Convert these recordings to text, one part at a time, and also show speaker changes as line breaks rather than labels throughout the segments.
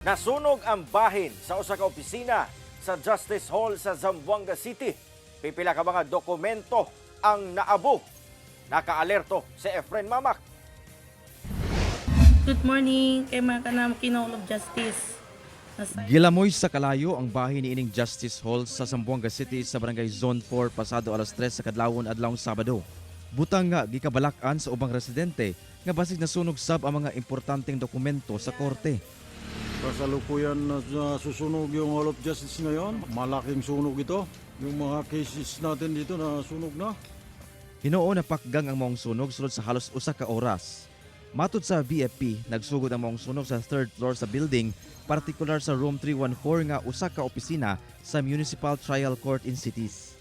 Nasunog ang bahin sa usa ka opisina sa Justice Hall sa Zamboanga City. Pipila ka mga dokumento ang naabo. Nakaalerto si Efren Mamak.
Good morning kay mga kanam Kinol of Justice. Nasa
Gilamoy sa kalayo ang bahin niining Justice Hall sa Zamboanga City sa Barangay Zone 4 pasado alas 3 sa kadlawon adlawng Sabado. Butang nga gikabalak-an sa ubang residente nga basig nasunog sab ang mga importanteng dokumento sa korte.
Kasalukuyan na nasusunog yung Hall of Justice ngayon. Malaking sunog ito. Yung mga cases natin dito na sunog na.
Hinuon napakgang ang maong sunog sulod sa halos usa ka oras. Matud sa BFP, nagsugod ang maong sunog sa third floor sa building, partikular sa room 314 nga usa ka opisina sa Municipal Trial Court in Cities.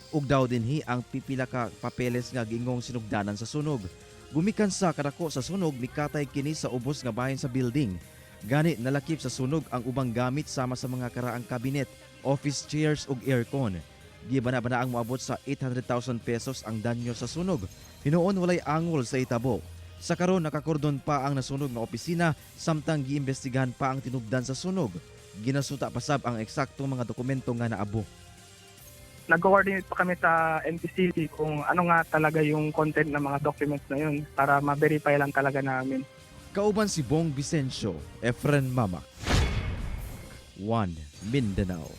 Ug daw dinhi ang pipila ka papeles nga giingong sinugdanan sa sunog. Gumikan sa kadako sa sunog, mikatay kini sa ubos nga bahin sa building. Gani nalakip sa sunog ang ubang gamit sama sa mga karaang kabinet, office chairs ug aircon. Gibana-bana ang moabot sa 800,000 pesos ang danyo sa sunog. Hinuon walay angol sa itabo. Sa karon, nakakordon pa ang nasunog nga opisina samtang giimbestigahan pa ang tinubdan sa sunog. Ginasuta pa sab ang eksaktong mga dokumento nga naabo.
Nag-coordinate pa kami sa MPCC kung ano nga talaga yung content ng mga documents na yun para ma-verify lang talaga namin.
Kauban si Bong Vicencio, Efren Mamak. 1 Mindanao.